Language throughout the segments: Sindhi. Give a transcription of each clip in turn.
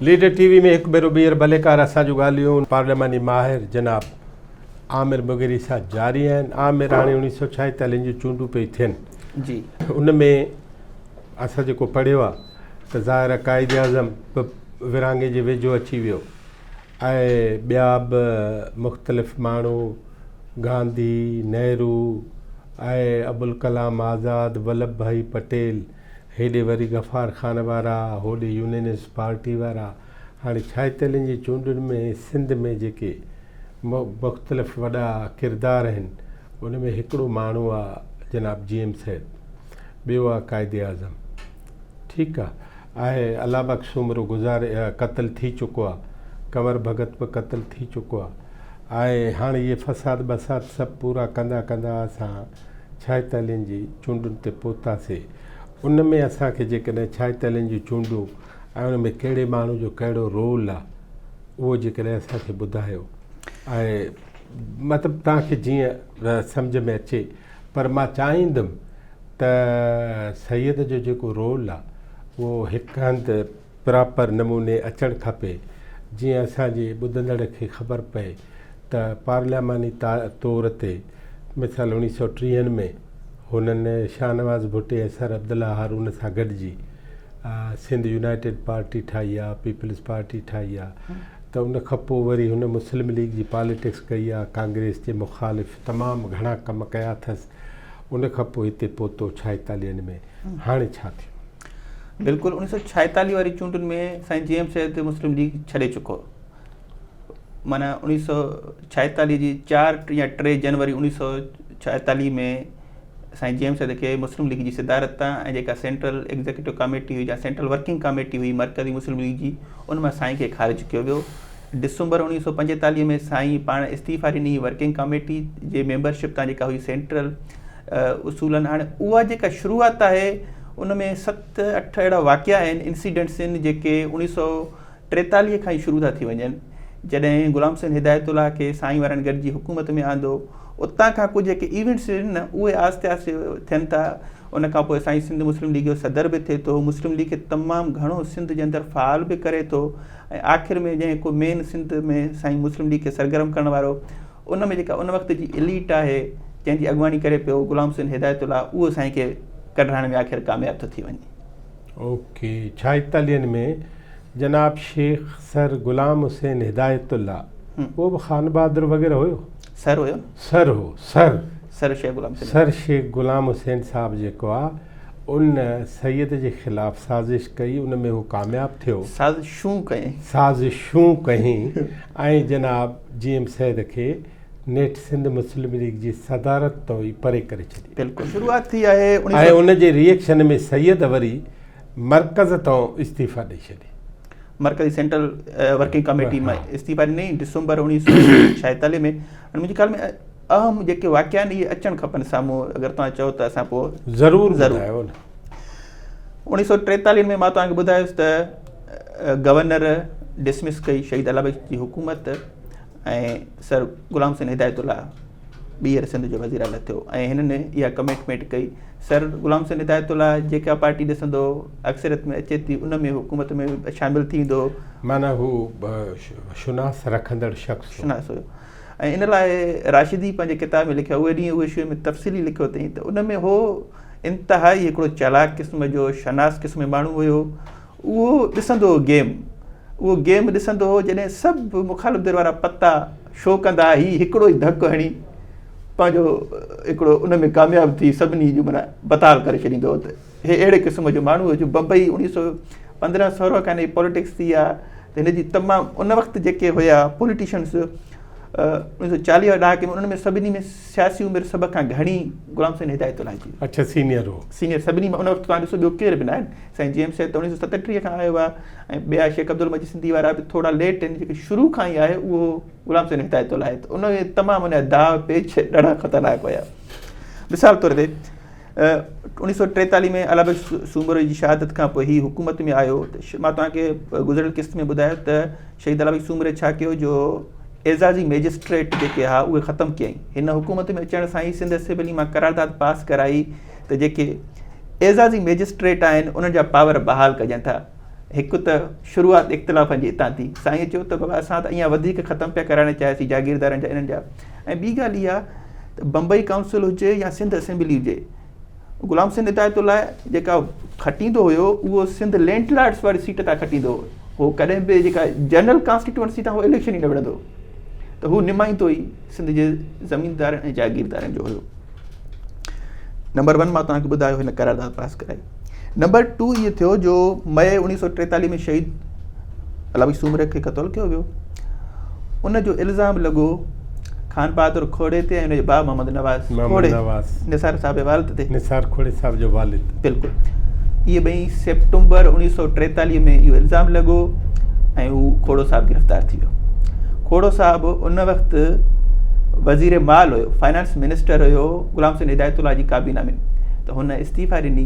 ليڊر ٽي وي ۾ هڪ ڀيرو ٻيهر ڀليڪار اسان جون ڳالهيون پارلياماني ماهر جناب عامر مغيري سان جاري آهن عامر هاڻي اوڻيهه سو ڇائيتاليهن جون چونڊون پئي ٿين جي ان ۾ اسان جيڪو پڙهيو آهي ته ظاهر آهي قائد اعظم به ورهاڱي جي ويجهو اچي ويو ۽ ٻيا به مختلف ماڻهو گانڌي نهرو ۽ ابوالڪلام آزاد ولڀ ڀائي پٽيل هيڏي وري غفار خان وارا، هوڏي يونينسٽ پارٽي وارا، هاڻي ڇائيتالين جي چونڊن ۾ سنڌ ۾ جيڪي مختلف وڏا ڪردار آهن، ان ۾ هڪڙو ماڻهو آ جناب جي ايم سيد، ٻيو آ قائد اعظم، ٺيڪ آ، آهي الله بخش سومرو گذاري قتل ٿي چڪو آ، ڪنور ڀڳت به قتل ٿي چڪو آ، ۽ هاڻي اهي فساد بساد سڀ پورا ڪندا ڪندا اسان ڇائيتالين جي چونڊن تي پهتاسي. ان ۾ اسان کي جيڪڏهن ڇائيتالين جون چونڊون ۽ ان ۾ ڪهڙي ماڻهو جو ڪهڙو رول آ اهو جيڪڏهن اسان کي ٻڌايو ۽ مطلب توهان کي جيئن سمجهه ۾ اچي پر مان چاهيندم ته سيد جو جيڪو رول آ اهو هڪ هنڌ پراپر نموني اچڻ کپي جيئن اسان جي ٻڌندڙ کي خبر پئي ته پارلياماني طور تي مثال اوڻيهه سئو ٽيهن ۾ هنن شاهنواز ڀٽي ۽ سر عبدالله هارون سان گڏجي سنڌ يونائيٽيڊ پارٽي ٺاهي آ پيپلز پارٽي ٺاهي آ ته ان کان پوء وري هن مسلم ليگ جي پاليٽڪس ڪئي آ ڪانگريس جي مخالف تمام گهڻا ڪم ڪيا اٿس ان کان پوء هتي پهتو ڇائيتاليهن ۾ هاڻي ڇا ٿيو؟ بلڪل اوڻيهه سئو ڇائيتاليهه واري چونڊن ۾ سائين جي ايم سيد مسلم ليگ ڇڏي چڪو هو معنيٰ اوڻيهه سئو ڇائيتاليهه جي چار يا ٽي جنوري اوڻيهه سئو ڇائيتاليهه ۾ سائين جي ايم سيد کي مسلم ليگ جي صدارت تان ۽ جيڪا سينٽرل ايگزيڪيوٽو ڪاميٽي هئي يا سينٽرل ورڪنگ ڪاميٽي هئي مرڪزي مسلم ليگ جي ان مان سائين کي خارج ڪيو ويو ڊسمبر اوڻيهه سئو پنجيتاليهه ۾ سائين پاڻ استعيفا ڏني ورڪنگ ڪاميٽي جي ميمبرشپ تان جيڪا هئي سينٽرل اصولن هاڻي اها جيڪا شروعات آهي ان ۾ ست اٺ اهڙا واقعا آهن انسيڊنٽس آهن جيڪي اوڻيهه سو ٽيتاليهه کان ئي شروع ٿا ٿي وڃن جڏهن غلام حسين هدايت الله کي سائين وارن گڏجي حڪومت ۾ آندو اتان کان ڪجهه جيڪي ايونٽس آهن نه اهي آهستي آهستي ٿين ٿا ان کان پوء سائين سنڌ مسلم ليگ جو صدر به ٿئي ٿو مسلم ليگ کي تمام گهڻو سنڌ جي اندر فعال به ڪري ٿو ۽ آخر ۾ جنهن ڪو مين سنڌ ۾ سائين مسلم ليگ کي سرگرم ڪرڻ وارو ان ۾ جيڪا ان وقت جي اليٽ آهي جنهن جي اڳواڻي ڪري پيو غلام حسين هدايت الله اهو سائين کي ڪڍرائڻ ۾ آخر ڪامياب ٿو ٿي وڃي. اوڪي ڇائيتاليهن ۾ جناب شيخ سر غلام حسين هدايت الله اهو به خانبهادر وغيره هيو؟ سر هيو. سر هو سر. سر شيخ غلام حسين. سر شيخ غلام حسين صاحب جيڪو آ ان سيد جي خلاف سازش ڪئي ان ۾ هو ڪامياب ٿيو. سازشون ڪيائين. سازشون ڪيائين ۽ جناب جي ايم سيد کي نيٺ سنڌ مسلم ليگ جي صدارت تان ئي پري ڪري ڇڏي. بلڪل شروعات ٿي آهي ۽ ان جي ري ايڪشن ۾ سيد وري مرڪز تان استعيفا ڏئي ڇڏي. مرڪزي سينٽرل ورڪنگ ڪميٽي مان استعيفا ڏني ڊسمبر 1946 ۾ ۽ منهنجي خيال ۾ اهم جيڪي واقعا آهن اهي اچڻ کپن سامهون اگر توهان چئو ته اسان پوء ضرور ٻڌايو نه. 1943 ۾ مان توهان کي ٻڌايس ته گورنر ڊسمس ڪئي شهيد الله بخش جي حڪومت ۽ سر غلام حسين هدايت الله ٻيهر سنڌ جو وزير اعليٰ ٿيو ۽ هنن اها ڪمٽمينٽ ڪئي سر غلام حسين هدايت الله جيڪا پارٽي ڏسندو اڪثريت ۾ اچي ٿي ان ۾ حڪومت ۾ شامل ٿيندو معنيٰ هو شناس رکندڙ شخص هو شناس هيو ۽ ان لاء راشدي پنهنجي ڪتاب ۾ لکيو اهي ڏينهن اهي شيء ۾ تفصيلي لکيو اٿئي ته ان ۾ هو انتهائي هڪڙو چالاڪ قسم جو شناس قسم جو ماڻهو هيو اهو ڏسندو هو گيم اهو گيم ڏسندو هو جڏهن سڀ مخالف ڌر وارا پتا شو ڪندا هي هڪڙو ئي ڌڪ هڻي پنهنجو هڪڙو ان ۾ ڪامياب ٿي سڀني جو معنيٰ بتال ڪري ڇڏيندو هو ته هي اهڙي قسم جو ماڻهو هو جو بمبئي اوڻيهه سو پندرهن سورهن کان هن پاليٽڪس ٿي آ ته هن جي تمام ان وقت جيڪي هيا پوليٽيشنس اوڻيهه سو چاليهه واري ڏهاڪي ۾ انهن ۾ سڀني ۾ سياسي عمر سڀ کان گهڻي غلام حسين هدايت الله جي. اڇا سينيئر هو. سينيئر سڀني مان ان وقت توهان ڏسو ٻيو ڪير به ناهن سائين جي ايم سيد ته اوڻيهه سو ستٽيهه کان آيو آهي ۽ ٻيا شيخ عبدالمجيد سنڌي وارا به ٿورا ليٽ آهن جيڪي شروع کان ئي آهي اهو غلام حسين هدايت الله آهي ته ان ۾ تمام ان جا داء پيچ ڏاڍا خطرناڪ هيا مثال طور تي اوڻيهه سو ٽيتاليهه ۾ الله بخش سومرو جي شهادت کان پوء هي حڪومت ۾ آيو ته مان توهان کي گذريل قسط ۾ ٻڌايو ته شهيد الله بخش سومري ڇا ڪيو جو اعزازي مئجسٽريٽ جيڪي ها اهي ختم ڪيائين. هن حڪومت ۾ اچڻ سان ئي سنڌ اسيمبلي مان قرارداد پاس ڪرائي ته جيڪي اعزازي مئجسٽريٽ آهن انهن جا پاور بحال ڪجن ٿا. هڪ ته شروعات اختلافن جي اتان ٿي. سائينء چيو ته بابا اسان ته اڃا وڌيڪ ختم پيا ڪرائڻ چاهياسين جاگيردارن جا انهن جا ۽ ٻي ڳالهه اها ته بمبئي ڪائونسل هجي يا سنڌ اسيمبلي هجي غلام حسين هدايت الله جيڪا کٽيندو هيو اهو سنڌ لينڊ لارڊس واري سيٽ تان کٽيندو هو. هو ڪڏهن به جيڪا جنرل ڪانسٽيٽوئنسي تان هو اليڪشن ئي نه وڙهندو هو ته هو نمائندو ئي سنڌ جي زميندارن ۽ جاگيردارن جو هيو. نمبر ون مان توهان کي ٻڌايو هن قرارداد پاس ڪرائي. نمبر ٽو اهو ٿيو جو مئي 1943 ۾ شهيد الله بخش سومري کي قتل ڪيو ويو. ان جو الزام لڳو خان بهادر کوڙي تي ۽ ان جي ڀاء محمد نواز کوڙي نثار صاحب جي والد تي. نثار کوڙي صاحب جو والد. بلڪل اهي ٻئي سيپٽمبر 1943 ۾ اهو الزام لڳو ۽ هو کوڙو صاحب گرفتار ٿي ويو. کوڙو صاحب ان وقت وزير مال هيو، فائنانس منسٽر هيو غلام حسين هدايت الله جي ڪابينا ۾ ته هن استعيفا ڏني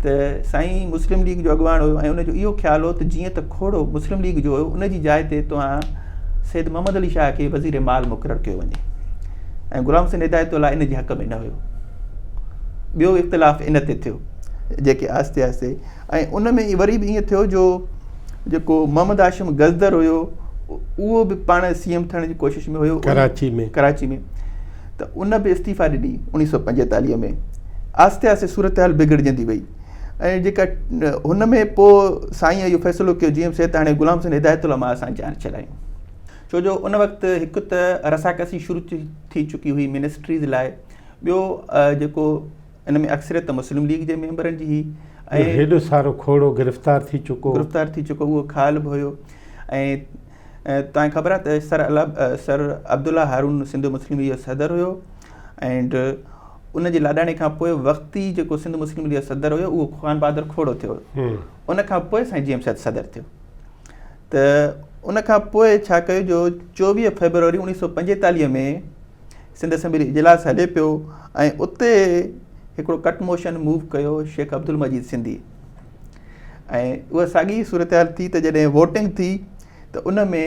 ته سائين مسلم ليگ جو اڳواڻ هيو ۽ ان جو اهو خيال هو ته جيئن ته کوڙو مسلم ليگ جو هيو ان جي جاء تي توهان سيد محمد علي شاهه کي وزير مال مقرر ڪيو وڃي ۽ غلام حسين هدايت الله ان جي حق ۾ نه هيو. ٻيو اختلاف ان تي ٿيو جيڪي آهستي آهستي ۽ ان ۾ وري به ائين ٿيو جو جيڪو محمد هاشم گزدر هيو اهو به پاڻ سي ايم ٿيڻ جي ڪوشش ۾ هيو ڪراچي ۾ ڪراچي ۾ ته ان به استعيفا ڏني 1945 ۾ آهستي آهستي صورتحال بگڙجندي وئي ۽ جيڪا هن ۾ پوء سائين اهو فيصلو ڪيو جي ايم سيد هاڻي غلام حسين هدايت الله مان اسان جان ڇڏايون ڇو جو ان وقت هڪ ته رساڪسي شروع ٿي چڪي هئي منسٽريز لاء ٻيو جيڪو ان ۾ اڪثريت مسلم ليگ جي ميمبرن جي هئي ۽ هيڏو سارو کوڙو گرفتار ٿي چڪو گرفتار ٿي چڪو اهو خال به هيو ۽ توهان کي خبر آهي ته سر سر عبدالله هارون سنڌ مسلم ليگ جو صدر هيو اينڊ ان جي لاڏاڻي کان پوء وقتي جيڪو سنڌ مسلم ليگ جو صدر هيو اهو خان بهادر کوڙو ٿيو ان کان پوء سائين جي ايم سيد صدر ٿيو ته ان کان پوء ڇا ڪيو جو 24 فيبروري 1945 ۾ سنڌ اسيمبلي اجلاس هلي پيو ۽ اتي هڪڙو ڪٽ موشن موو ڪيو شيخ عبدالمجيد سنڌي ۽ اها ساڳي صورتحال ٿي ته جڏهن ووٽنگ ٿي ته ان ۾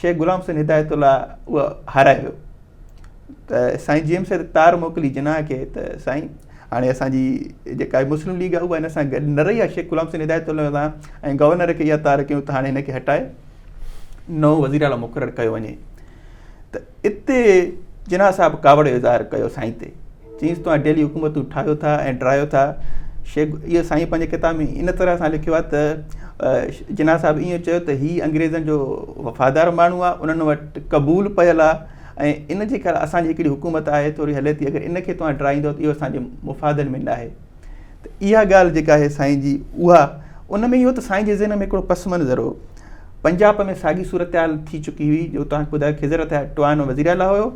شيخ غلام حسين هدايت الله اها هارائي ويو ته سائين جي ايم سيد تار موڪلي جناح کي ته سائين هاڻي اسان جي جيڪا مسلم ليگ آهي اها هن سان گڏ نه رهي آهي شيخ غلام حسين هدايت الله سان ۽ گورنر کي اها تار ڪيون ته هاڻي هن کي هٽائي نئون وزير اعليٰ مقرر ڪيو وڃي ته اتي جناح صاحب ڪاوڙ جو اظهار ڪيو سائين تي چيائينس توهان ڊيلي حڪومتون ٺاهيو ٿا ۽ ڊرايو ٿا شيخ اهو سائين پنهنجي ڪتاب ۾ ان طرح سان لکيو آهي ته جناح صاحب ائين چيو ته هي انگريزن جو وفادار ماڻهو آهي انهن وٽ قبول پيل آهي ۽ ان جي ڪري اسان جي هڪڙي حڪومت آهي ٿوري هلي ٿي اگر ان کي توهان ڊرائيندو ته اهو اسان جي مفادن ۾ نه آهي ته اها ڳالهه جيڪا آهي سائين جي اها ان ۾ اهو ته سائين جي ذهن ۾ هڪڙو پس منظر هو پنجاب ۾ ساڳي صورتحال ٿي چڪي هئي جو توهان کي ٻڌايو خضر ٽوانو وزير اعليٰ هيو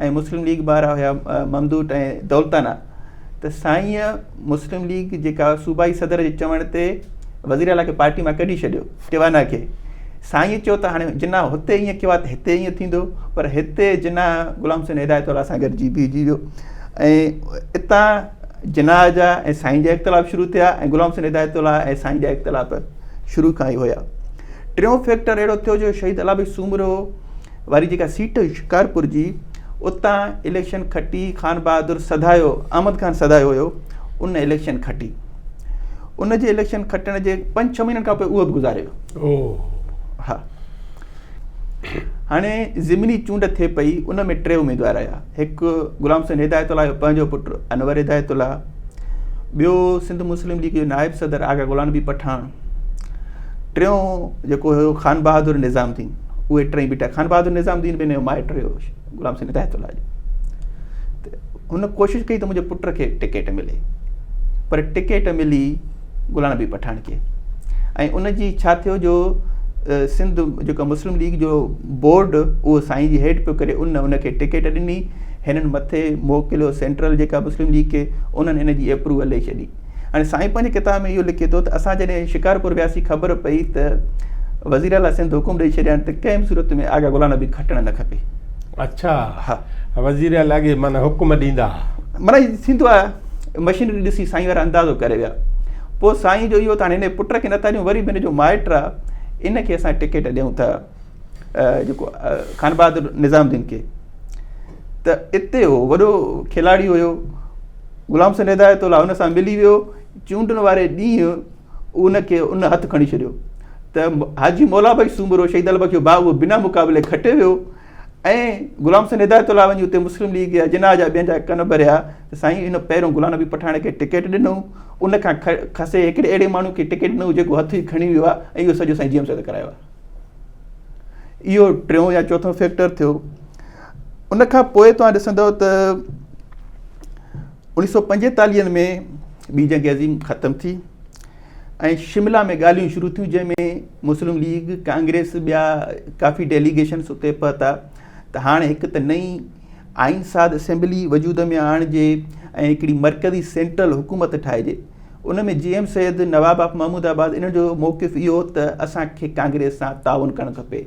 ۽ مسلم ليگ وارا هيا ممدوٽ ۽ دولتانا ته سائينء مسلم ليگ جيڪا صوبائي صدر جي چوڻ تي وزير اعليٰ کي پارٽي مان ڪڍي ڇڏيو ٽوانا کي سائينء چيو ته هاڻي جناح هتي ائين ڪيو آهي ته هتي ائين ٿيندو پر هتي جناح غلام حسين هدايت الله سان گڏجي بيهجي ويو ۽ اتان جناح جا ۽ سائين جا اختلاف شروع ٿيا ۽ غلام حسين هدايت الله ۽ سائين جا اختلاف شروع کان ئي هيا. ٽيون فيڪٽر اهڙو ٿيو جو شهيد الله بخش سومرو واري جيڪا سيٽ هئي شڪارپور جي اتان اليڪشن کٽي خان بهادر سڌايو احمد خان سڌايو هيو ان اليڪشن کٽي ان جي اليڪشن کٽڻ جي پنج ڇهه مهينن کان پوء اهو به گذاري ويو. ها هاڻي ضمني چونڊ ٿئي پئي ان ۾ ٽي اميدوار آيا هڪ غلام حسين هدايت الله جو پنهنجو پٽ انور هدايت الله ٻيو سنڌ مسلم ليگ جو نائب صدر آغا غلام نبي پٺاڻ ٽيون جيڪو هيو خان بهادر نظام الدين اهي ٽئي بيٺا خان بهادر نظام الدين به هن جو مائٽ هيو غلام حسين هدايت الله جو هن ڪوشش ڪئي ته منهنجي پٽ کي ٽڪيٽ ملي پر ٽڪيٽ ملي غلام نبي پٺاڻ کي ۽ ان جي ڇا ٿيو جو سنڌ جيڪا مسلم ليگ جو بورڊ اهو سائين جي هيڊ پيو ڪري ان ان کي ٽڪيٽ ڏني هنن مٿي موڪليو سينٽرل جيڪا مسلم ليگ کي انهن هن جي اپروول ڏئي ڇڏي هاڻي سائين پنهنجي ڪتاب ۾ اهو لکي ٿو ته اسان جڏهن شڪارپور وياسين خبر پئي ته وزير اعليٰ سنڌ حڪم ڏئي ڇڏيا ته ڪنهن به صورت ۾ آغا غلام نبي کٽڻ نه کپي. اڇا ها وزير اعليٰ کي معنيٰ حڪم ڏيندا ها. معنيٰ ٿيندو آهي مشينري ڏسي سائين وارا اندازو ڪري ويا پوء سائين جو اهو ته هاڻي هن پٽ کي نٿا ڏيون وري به هن جو مائٽ آهي ان کي اسان ٽڪيٽ ڏيون ٿا جيڪو خان بهادر نظام الدين کي ته اتي هو وڏو کلاڙي هيو غلام حسين هدايت الله ان سان ملي ويو چونڊن واري ڏينهن ان کي ان هٿ کڻي ڇڏيو ته حاجي مولا بخش سومرو شهيد الله بخش جو ڀاء اهو بنا مقابلي کٽي ويو ۽ غلام حسين هدايت الله وڃي اتي مسلم ليگ يا جناح جا ٻين جا ڪن ڀريا ته سائين هن پهريون غلام نبي پٺاڻ کي ٽڪيٽ ڏنو ان کان کسي هڪڙي اهڙي ماڻهو کي ٽڪيٽ ڏنو جيڪو هٿ ئي کڻي ويو آهي ۽ اهو سڄو سائين جي ايم سيد ڪرايو آهي. اهو ٽيون يا چوٿون فيڪٽر ٿيو. ان کان پوء توهان ڏسندؤ ته اوڻيهه سو پنجيتاليهن ۾ ٻي جنگ عظيم ختم ٿي ۽ شملا ۾ ڳالهيون شروع ٿيون جنهن ۾ مسلم ليگ ڪانگريس ٻيا ڪافي ڊيليگيشنس اتي پهتا ته هاڻي هڪ ته نئين آئين ساز اسيمبلي وجود ۾ آڻجي ۽ هڪڙي مرڪزي سينٽرل حڪومت ٺاهجي. ان ۾ G M Syed, Nawab of Mahmudabad انهن جو موقف اهو هو ته اسان کي ڪانگريس سان تعاون ڪرڻ کپي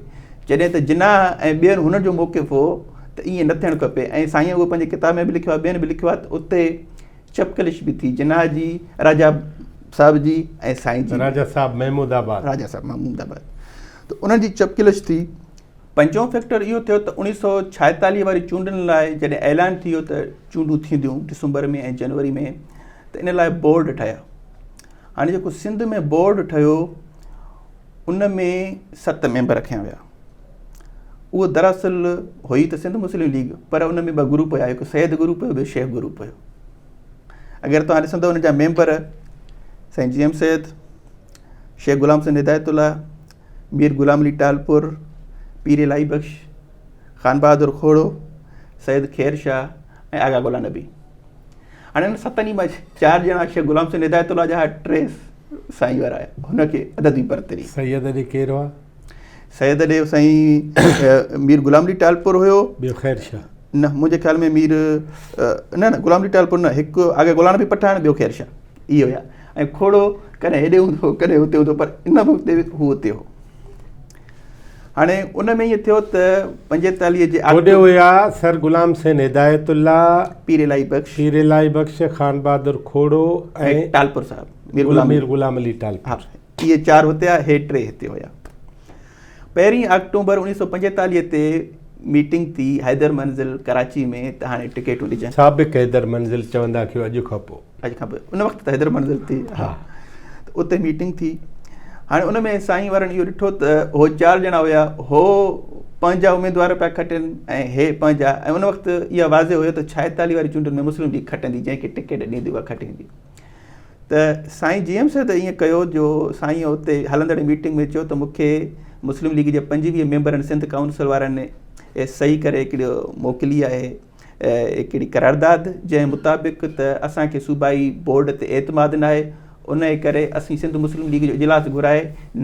جڏهن ته جناح ۽ ٻين هنن جو موقف هو ته ائين نه ٿيڻ کپي ۽ سائين اهو پنهنجي ڪتاب ۾ به لکيو آهي ٻين به لکيو آهي ته اتي چپڪلش به ٿي جناح جي راجا صاحب جي ۽ سائين جي راجا صاحب محمود آباد راجا صاحب محمود آباد ته انهن جي چپڪلش ٿي. پنجون فيڪٽر اهو ٿيو ته 1946 واري چونڊن لاء جڏهن اعلان ٿي ويو ته چونڊون ٿينديون ڊسمبر ۾ ۽ جنوري ۾ ته ان لاء بورڊ ٺهيا. هاڻي جيڪو سنڌ ۾ بورڊ ٺهيو ان ۾ 7 ميمبر کنيا ويا. اهو دراصل هئي ته سنڌ مسلم ليگ پر ان ۾ ٻه گروپ هيا، هڪ سيد گروپ هيو ٻيو شيخ گروپ هيو. اگر توهان ڏسندو ان جا ميمبر سائين جي ايم سيد، شيخ غلام حسين هدايت الله، مير غلام علي ٽالپر، پير الاهي بخش، خانبهادر کوڙو، سيد خير شاهه ۽ آغا غلام نبي. هاڻي انهن ستن ئي مان چار ڄڻا شيخ غلام حسين هدايت الله جا ٽي سائين وارا هن کي عددي برتري. سيد ڏي ڪير هئا؟ سيد ڏي سائين مير غلام علي ٽالپر هيو. ٻيو خير شاهه. نه منهنجي خيال ۾ مير نه نه غلام علي ٽالپر نه هڪ آغا غلام نبي پٺاڻ ٻيو خير شاهه. اهي هيا ۽ کوڙو ڪڏهن هيڏي هوندو هو ڪڏهن هتي هوندو پر ان وقت هو اتي هو. هاڻي ان ۾ ائين ٿيو ته 45 جي هوڏي هيا سر غلام حسين هدايت الله، پير الاهي بخش، پير الاهي بخش، خانبهادر کوڙو ۽ ٽالپر صاحب مير غلام علي ٽالپر. ها اهي چار هتي هيا هي ٽي هتي هيا. پهرين آڪٽوبر 1945 تي ميٽنگ ٿي حيدر منزل ڪراچي ۾ ته هاڻي ٽڪيٽون ڏجن. سابق حيدر منزل چوندا ڪيو اڄ کان پوء. اڄ کان پوء ان وقت ته حيدر منزل ٿي ها ته اتي ميٽنگ ٿي. هاڻي ان ۾ سائين وارن اهو ڏٺو ته هو چار ڄڻا هيا هو پنهنجا اميدوار پيا کٽن ۽ هي پنهنجا ۽ ان وقت اها واضح هيو ته 46 واري چونڊن ۾ مسلم ليگ کٽندي جنهن کي ٽڪيٽ ڏيندي اها کٽيندي. ته سائين جي ايم سيد ائين ڪيو جو سائين اتي هلندڙ ميٽنگ ۾ چيو ته مون کي مسلم ليگ جي 25 ميمبرن سنڌ ڪائونسل وارن صحيح ڪري هڪڙي موڪلي آهي هڪڙي قرارداد جنهن مطابق ته اسان کي صوبائي بورڊ تي اعتماد ناهي ان ڪري اسين سنڌ مسلم ليگ جو اجلاس گهرائي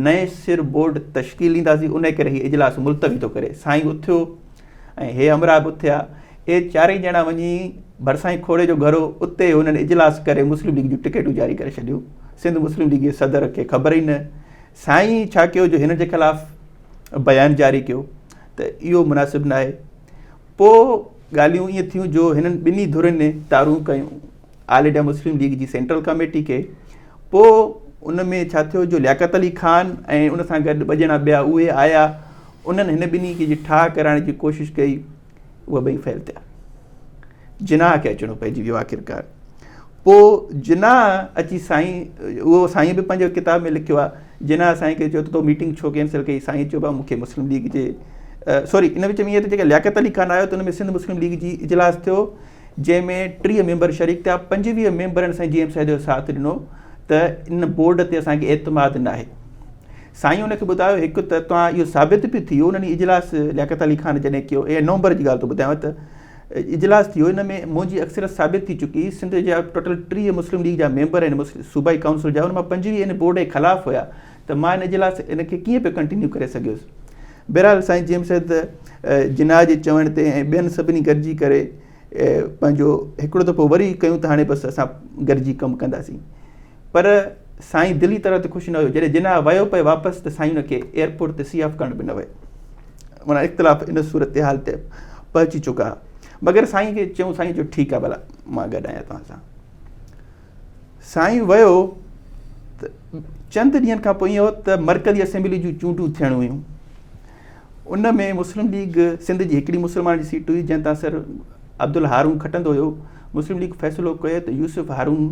نئين سر بورڊ تشڪيل ڏينداسين ان ڪري هي اجلاس ملتوي ٿو ڪري. سائين اٿيو ۽ هي همراهه به اٿيا. اهي چارئي ڄڻا وڃي ڀرسان کوڙي جو گهر هو، اتي هنن اجلاس ڪري مسلم ليگ جون ٽڪيٽون جاري ڪري ڇڏيون. سنڌ مسلم ليگ جي صدر کي خبر ئي نه. سائين ڇا ڪيو جو هنن جي خلاف بيان جاري ڪيو ته اهو مناسب ناهي. پوء ڳالهيون ائين ٿيون جو هنن ٻنهي ڌرين تارون ڪيون آل انڊيا مسلم ليگ جي سينٽرل ڪميٽي کي. پوء ان ۾ ڇا ٿيو جو لياقت علي خان ۽ ان سان گڏ ٻه ڄڻا ٻيا اهي آيا، انهن هن ٻنهي کي جي ٺاهه ڪرائڻ جي ڪوشش ڪئي اهي ٻئي فيل ٿيا. جناح کي اچڻو پئجي ويو آخرڪار. پوء جناح اچي سائين اهو سائين به پنهنجي ڪتاب ۾ لکيو آهي جناح سائين کي چيو ته تو ميٽنگ ڇو ڪينسل ڪئي؟ سائين چيو مون کي مسلم ليگ جي سوري ان وچ ۾ ائين ته جيڪا لياقت علي خان آيو ته ان ۾ سنڌ مسلم ليگ جي اجلاس ٿيو جنهن ۾ 30 ميمبر شريڪ ٿيا 25 ميمبرن سائين جي ايم سيد جو ساٿ ڏنو ته ان بورڊ تي اسان کي اعتماد ناهي. سائين ان کي ٻڌايو هڪ ته توهان اهو ثابت به ٿي ويو انهن اجلاس لياقت علي خان جڏهن ڪيو اها نومبر جي ڳالهه ٿو ٻڌايان ته اجلاس ٿيو ان ۾ منهنجي اڪثريت ثابت ٿي چڪي سنڌ جا ٽوٽل 30 مسلم ليگ جا ميمبر آهن صوبائي ڪائونسل جا ان مان 25 ان بورڊ جي خلاف هيا ته مان ان اجلاس ان کي ڪيئن پيو ڪنٽينيو ڪري سگهيس. بهرحال سائين جي ايم سيد جناح جي چوڻ تي ۽ ٻين سڀني گڏجي ڪري پنهنجو هڪڙو دفعو وري ڪيون ته هاڻي بس اسان گڏجي ڪم ڪنداسين. پر سائين دلي طرح تي خوش نه هيو. جڏهن جناح ويو پئي واپس ته سائين ان کي ايئرپورٽ تي سي آف ڪرڻ به نه ويو. معنيٰ اختلاف ان صورتحال تي پهچي چڪا. مگر سائين کي چيون سائين چيو ٺيڪ آهي ڀلا مان گڏ آهيان توهان سان. سائين ويو ته چند ڏينهن کان پوء ائين هو ته مرڪزي اسيمبلي جون چونڊون ٿيڻ هيون. ان ۾ مسلم ليگ سنڌ جي هڪڙي مسلمان جي سيٽ هئي جنهن تان سر عبدالله هارون کٽندو هيو. مسلم ليگ فيصلو ڪيو ته يوسف هارون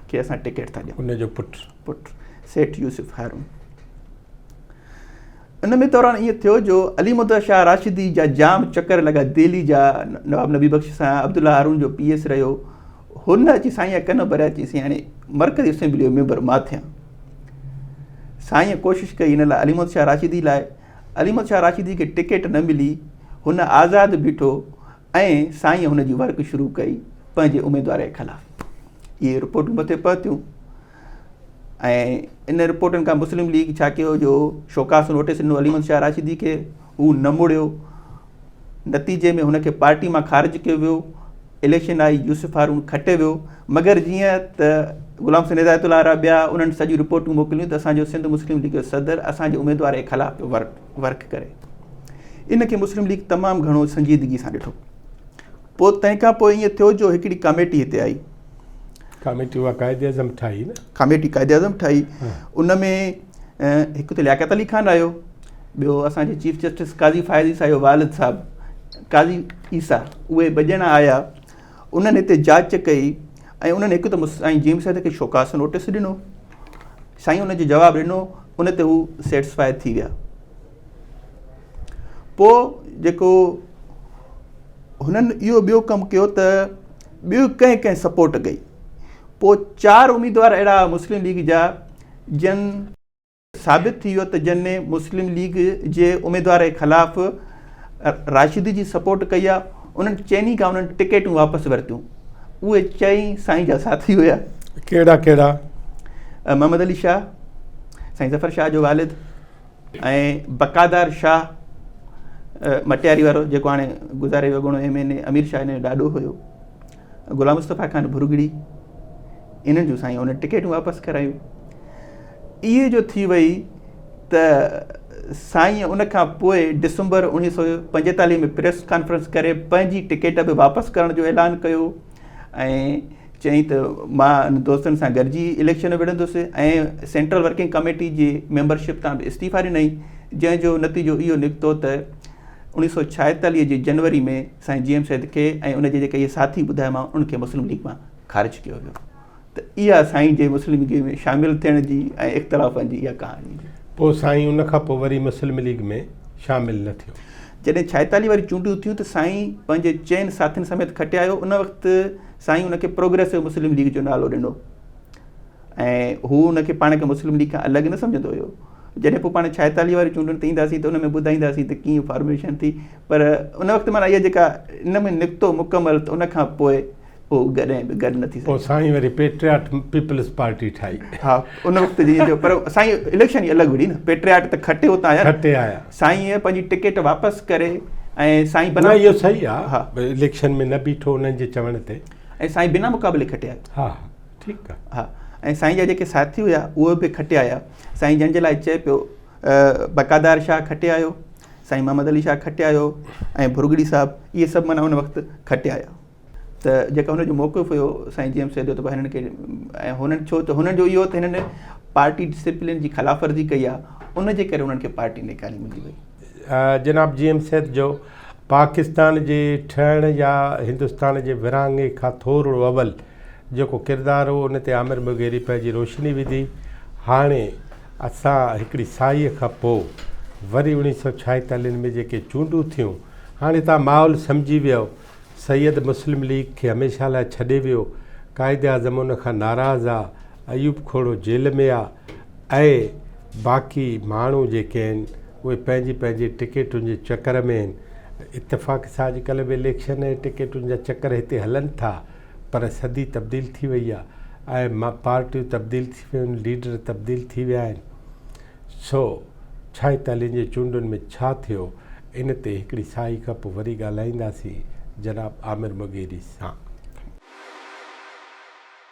کي اسان ٽڪيٽ ٿا ڏيون. ان جو پٽ. پٽ. سيٺ يوسف هارون. ان ۾ دوران ائين ٿيو جو علي مدد شاهه راشدي جا جام چڪر لڳا دهلي جا نواب نبي بخش سان عبدالله هارون جو پي ايس رهيو هن اچي سائين جا ڪن ڀريا چي سائين هاڻي مرڪزي اسيمبلي جو ميمبر مان ٿيان سائين ڪوشش ڪئي ان لاء علي محمد شاهه راشدي لاء علي محمد شاهه راشدي کي ٽڪيٽ نه ملي هن آزاد بيٺو ۽ سائين هن جي ورڪ شروع ڪئي پنهنجي اميدوار جي خلاف اهي رپورٽون مٿي پهتيون ۽ ان رپورٽن کان مسلم ليگ ڇا ڪيو جو شوڪاس نوٽيس ڏنو علي محمد شاهه راشدي کي هو نه مڙيو نتيجي ۾ هن کي پارٽي مان خارج ڪيو ويو اليڪشن آئي يوسف هارون کٽي ويو مگر جيئن ته غلام حسين هدايت الله وارا ٻيا انهن سڄيون رپورٽون موڪليون ته اسان جو سنڌ مسلم ليگ جو صدر اسان جي اميدوار جي خلاف پيو ورڪ ڪري ان کي مسلم ليگ تمام گهڻو سنجيدگي سان ڏٺو پوء تنهن کان پوء ائين ٿيو جو هڪڙي ڪاميٽي هتي آئي ڪاميٽي اها قائد اعظم ٺاهي نه ڪاميٽي قائد اعظم ٺاهي ان ۾ هڪ ته لياقت علي خان آيو ٻيو اسان جي چيف جسٽس قاضي فائز عيسيٰ جو والد صاحب قاضي عيسيٰ اهي ٻه ڄڻا آيا انهن هتي جاچ ڪئي ۽ انهن هڪ ته سائين جي ايم سيد کي شوڪاس نوٽيس ڏنو سائين ان جو جواب ڏنو ان تي هو سيٽسفائي ٿي ويا پوء جيڪو هنن اهو ٻيو ڪم ڪيو ته ٻيو ڪنهن ڪنهن سپورٽ ڪئي پوء چار اميدوار اهڙا مسلم ليگ جا جن ثابت ٿي ويو ته جن مسلم ليگ جي اميدوار جي خلاف راشدي جي سپورٽ ڪئي آ انهن چئني کان انهن ٽڪيٽون واپس ورتيون اهي چئي سائين جا ساٿي هيا ڪهڙا ڪهڙا محمد علي شاهه سائين ظفر شاهه جو والد ۽ بقادار شاهه مٽياري وارو جيڪو هاڻي گذاري ويو اڳوڻو ايم اين اي امير شاهه هن جو ڏاڏو هيو غلام مصطفيٰ خان ڀرڳڙي انهن جون سائين ان ٽڪيٽون واپس ڪرايون اهي جو ٿي وئي ته سائين ان کان پوء ڊسمبر 1945 ۾ پريس ڪانفرنس ڪري پنهنجي ٽڪيٽ به واپس ڪرڻ جو اعلان ڪيو ۽ چيائين ته مان ان دوستن سان گڏجي اليڪشن وڙهندس ۽ سينٽرل ورڪنگ ڪميٽي جي ميمبرشپ تان به استعيفا ڏنائين جنهن جو نتيجو اهو نڪتو ته اوڻيهه سؤ ڇائيتاليهه جي جنوري ۾ سائين جي ايم سيد کي ۽ ان جي جيڪي اهي ساٿي ٻڌايومانو انهن کي مسلم ليگ مان خارج ڪيو ويو ته اها سائين جي مسلم ليگ ۾ شامل ٿيڻ جي ۽ اختلافن جي اها ڪهاڻي هئي. پوء سائين ان کان پوء وري مسلم ليگ ۾ شامل نه ٿيو. جڏهن ڇائيتاليهه واريون چونڊون ٿيون ته سائين پنهنجي چئن ساٿين سميت کٽي آيو. ان وقت سائين ان کي پروگريسو مسلم ليگ جو نالو ڏنو ۽ هو ان کي پاڻ کي مسلم ليگ کان الڳ نه سمجهندو هيو. جڏهن پوء پاڻ ڇائيتاليهه واري چونڊن تي اينداسين ته ان ۾ ٻڌائينداسين ته ڪيئن فارميشن ٿي پر ان وقت معنيٰ اها جيڪا ان ۾ نڪتو مڪمل ته ان کان پوء پوء گڏهن به گڏ نه ٿي پوء سائين وري پيٽرياٽ پيپلز پارٽي ٺاهي. ها ان وقت جيئن ٿيو پر سائين اليڪشن ئي الڳ وڙهي نه پيٽرياٽ ته کٽي اتان آيا کٽي آيا سائين پنهنجي ٽڪيٽ واپس ڪري ۽ سائين بنا نه اهو صحيح آ ها اليڪشن ۾ نه بيٺو انهن جي چوڻ تي ۽ سائين بنا مقابلي کٽي آيا ها ٺيڪ آ ها ۽ سائين جا جيڪي ساٿي هيا اهي به کٽي آيا سائين جن جي لاء چئي پيو بقادار شاهه کٽي آيو سائين محمد علي شاهه کٽي آيو ۽ ڀرڳڙي صاحب اهي سڀ معنيٰ ان وقت کٽي آيا ته جيڪا هن جو موقف هيو سائين جي ايم سيد جو ته هنن کي ۽ هنن ڇو ته هنن جو اهو ته هنن پارٽي ڊسپلين جي خلاف ورزي ڪئي آهي ان جي ڪري هنن کي پارٽي نيڪالي ملي وئي. جناب جي ايم سيد جو پاڪستان جي ٺهڻ يا هندستان جي ورهاڱي کان ٿورڙو اول جيڪو ڪردار هو ان تي عامر مغيري پنهنجي روشني وڌي. هاڻي اسان هڪڙي ساهيء کان پوء وري اوڻيهه سؤ ڇائيتاليهن ۾ جيڪي چونڊون ٿيون هاڻي توهان ماحول سمجهي ويؤ سيد مسلم ليگ کي هميشه لاء ڇڏي ويو، قائد اعظم ان کان ناراض آ، ايوب کوڙو جيل ۾ آ ۽ باقي ماڻهو جيڪي آهن اهي پنهنجي پنهنجي ٽڪيٽن جي چڪر ۾ آهن. اتفاق سان اڄڪلهه به اليڪشن ۽ ٽڪيٽن جا چڪر هتي هلن ٿا پر صدي تبديل ٿي وئي آ ۽ پارٽيون تبديل ٿي ويون آهن، ليڊر تبديل ٿي ويا آهن. سو ڇائيتاليهن جي چونڊن ۾ ڇا ٿيو ان تي هڪڙي ساهي کان پوء وري ڳالهائينداسين جناب عامر مغيري سان.